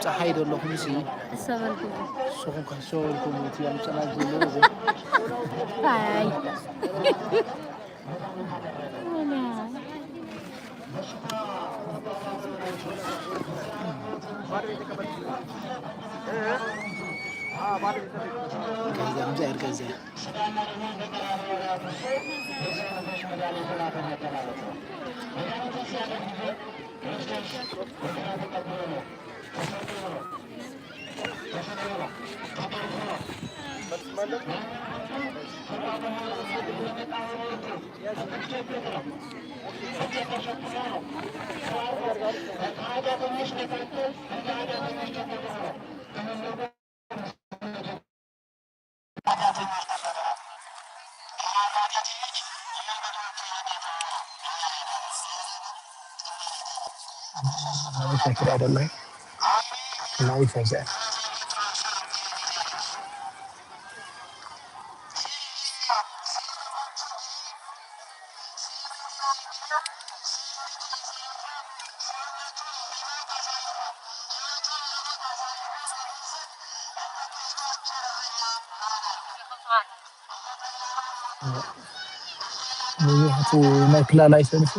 ጸሓይ ዶ ኣለኹም ሲ? እሰበልኩም። ንስኹም ከሰበልኩም እቲ ኣምጸና ዘለዉ። ኣይ። ገንዘብ ዘር ገንዘብ። ብዙሕ እቲ ናይ ክላል ኣይሰልፍ።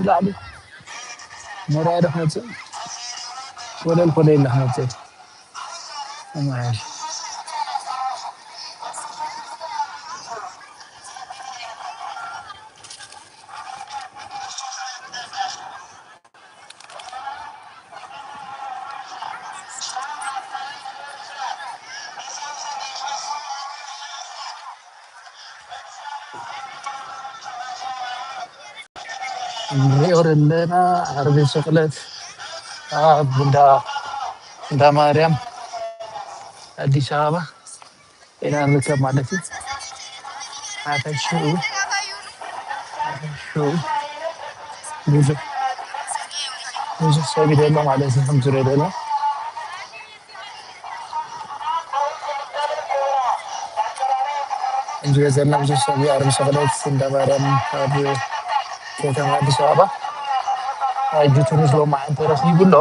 ላዕሊ መርያ ዶ ክመፅእ ወለል ኮለል ዶ ክመፅእ? ንሪኦ ዘለና ዓርቢ ስቕለት ኣብ እንዳ እንዳ ማርያም ኣዲስ ኣበባ ኢና ንርከብ ማለት እዩ። ሓፈሽኡ ሓፈሽኡ ብዙሕ ብዙሕ ሰብ እዩ ዘሎ ማለት እዩ። ከም ዝሪኦ ዘሎ እንሪኦ ዘለና ብዙሕ ሰብ እዩ። ኣርቢ ሰፈለት እንዳባረም ኣብ ከተማ ኣዲስ ኣበባ ኣጅቱን ዝሎ መዓንተ ረኺቡ ኣሎ።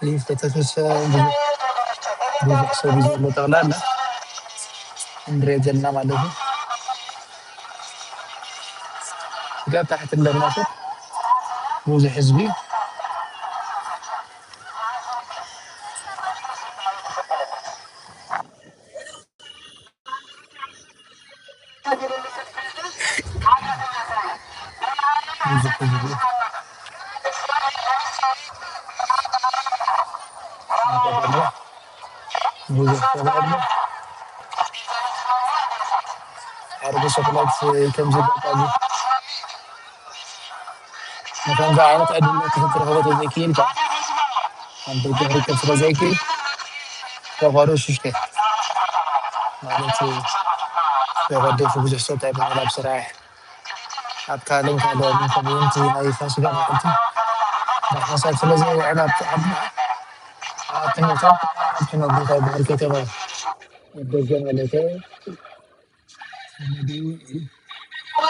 ይህ ቤተሰብ ብዙሕ ሰብ ይዞ ጠቕላላ እንድሬ ዘለና ማለት እዩ። ስጋ ታሕቲ እንደርናፈት ብዙሕ ህዝቢ ብዙሕ ህዝቢ ብዙሕ ሰብ ኣሎ። ዓርቢ ስቕለት ከም ዝጋጣሚ ንከምዚ ዓይነት ዕድል ክትረኽቦ ተዘይክኢልካ ኣብ ደገ ክርከብ ስለ ዘይክእል ተጓዶ ሽሽተ ማለት ተጓደፉ ብዙሕ ሰብ እንታይ ይበሃል ኣብ ስራሕ ኣብ ካልእ ካልእ ከምኡውን እቲ ናይ ፋሲካ መዓልቲ ብሓንሳብ ስለ ዘይውዕል ኣብቲ ዓድና ኣብቲ መታን ኣብቲ ነጉታ ይበሃል ከተማ ደገ ማለት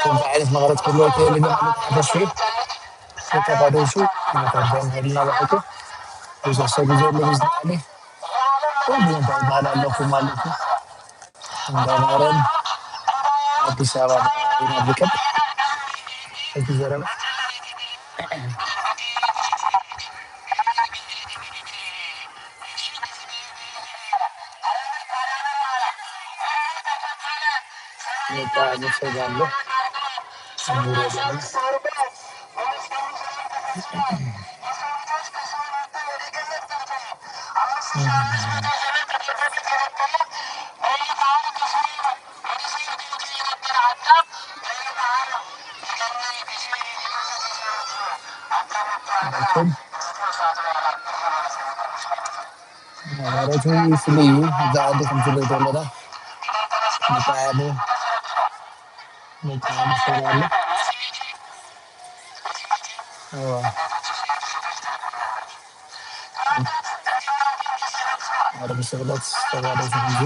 ከምዚ ዓይነት ነገራት ክህልዎ ይኽእል እዩ ማለት ሓፈሽ ተተባደሱ መታን ሄድና ብዓቱ ብዙሕ ሰብ ዘሎ ዝለዓለ ኩሉ እንታይ ይበሃል ኣለኹ ማለት እዩ። እንዳማረን ኣዲስ ኣበባ ይናፍቅን እቲ ዘረባ ብጣዕሚ ሰብ ኣሎ። ማለት ፍሉይ እዩ። እዛ ዓዲ ከም ትሪኦ ዘለኻ ብጣዕሚ ብጣዕሚ ሰብ ኣሎ። እዋ። ኣረ ብስቕለት ዝተባለ እዚ ህዝቢ።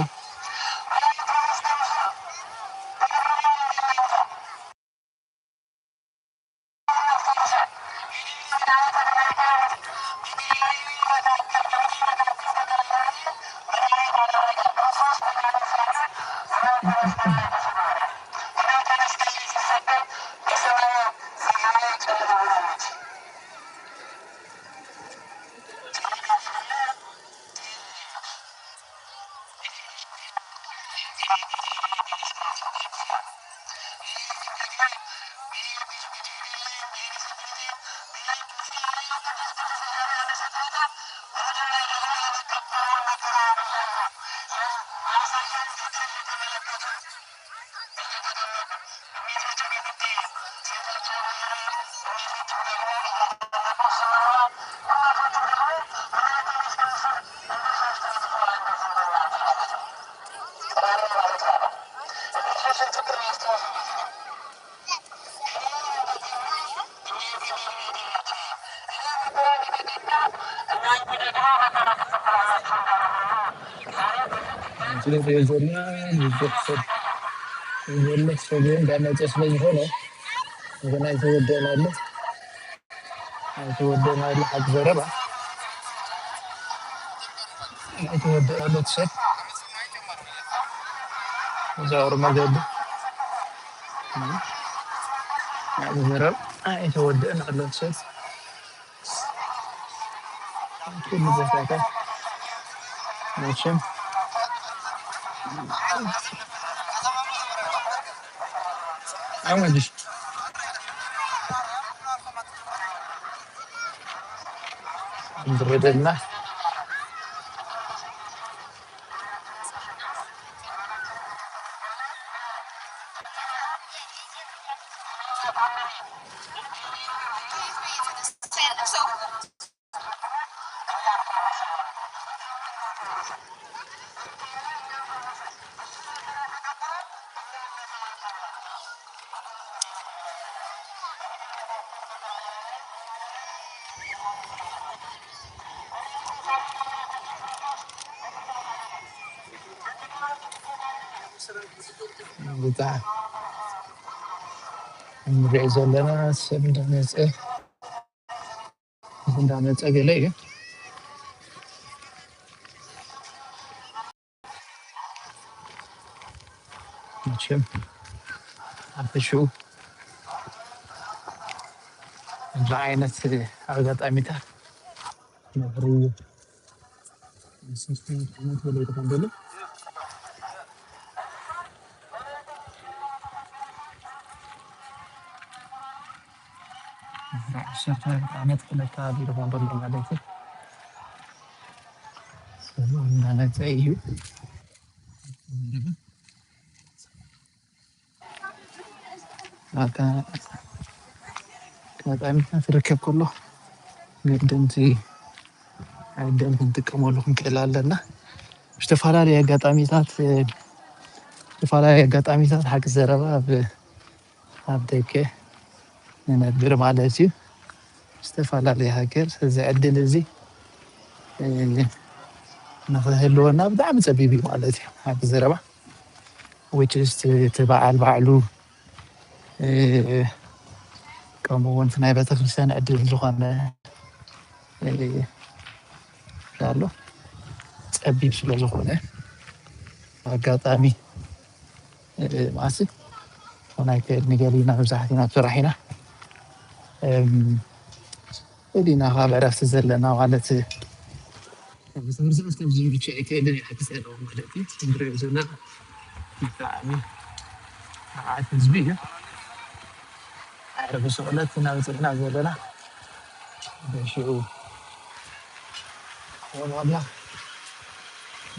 ስለዚ ዘለና ብዙሕ ሰብ ዘሎ ሰብ እውን እንዳመፀ ስለዝኾነ ገና ኣይተወደእን ኣሎ። ኣይተወደእን ኣሎ ሓቂ ዘረባ። ኣይተወደእን ኣሎ እቲ ሰብ። እዛ ኦሮሞ ዘብል ሓቂ ዘረባ ኣይተወደእን ኣሎ እቲ ሰብ። ኩሉ ቦታታት መቸም ኣመድሽ እንድረደልና ብጣዕሚ እንሪኦ ዘለና ሰብ እንዳመፀ እንዳመፀ ገለ እዩ። መቸም ኣብ ሽኡ እዚ ዓይነት ኣጋጣሚታት ነብሪ እዩ። ዓመት በላይ ተቐበሉ። ዓሰርተ ዓመት ክልተ ኣቢሉ ተቐበሉ ማለት እዩ። ሰሉ እናመፀ እዩ። ኣታ ኣጋጣሚታት ርከብ ከሎ ግድንቲ ኣይደል ክንጥቀመሉ ክንክእል ኣለና። ዝተፈላለዩ ኣጋጣሚታት ዝተፈላለዩ ኣጋጣሚታት ሓቂ ዘረባ ኣብ ኣብ ደገ ንነብር ማለት እዩ። ዝተፈላለየ ሃገር እዚ ዕድል እዚ ንክህልወና ብጣዕሚ ፀቢብ እዩ ማለት እዩ። ሓቂ ዘረባ which is እቲ በዓል ባዕሉ ከምኡ እውን ናይ ቤተክርስትያን ዕድል ዝኾነ ኣሎ ፀቢብ ስለ ዝኾነ ኣጋጣሚ ማሲ ናይ ከድ ንገሊና መብዛሕትና ስራሕ ኢና እዲና ካብ ዕረፍቲ ዘለና ማለት ብትምህርቲ ምስ ከምዚ ምቹ ኣይክእልን እዩ። ሓቂ ዘለዎም ማለት እዩ። ንሪኦ ዘለና ብጣዕሚ መዓት ህዝቢ እዩ። ዓርቢ ስቕለት እናበፅሕና ዘለና ብሽዑ ክኾኑ ከላ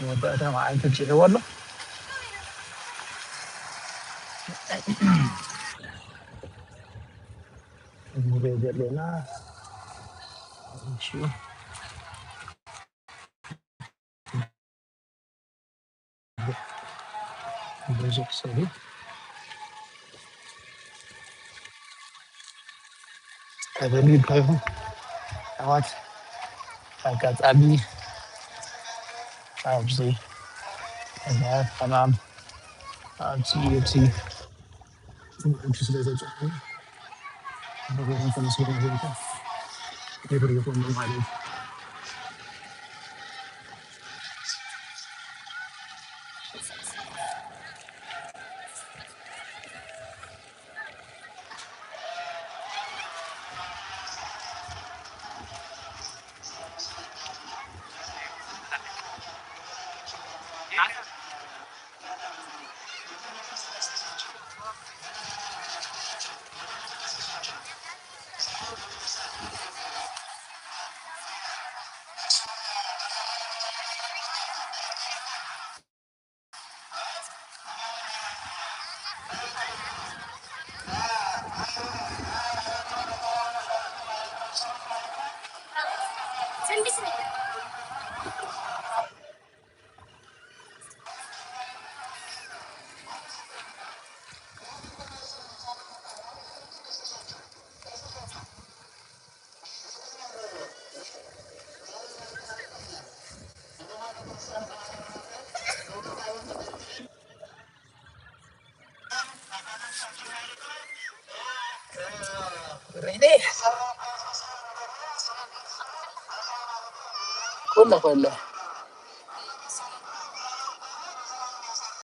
መወዳእታ መዓልቲ ብፅሕዎ ኣሎ። ንሪኦ ዘለና ብሽዑ ብዙሕ ሰብ እዩ። ተበሉ ይባይኹም ኣሕዋት ኣጋጣሚ ኣብዚ ሕማም ኣብዚ ኣብዚ ስለ ዘብፅሐ ብጎቦን ተመስገን ጌታ ክብር ይኹን ማለት እዩ። ኩለ ኩለ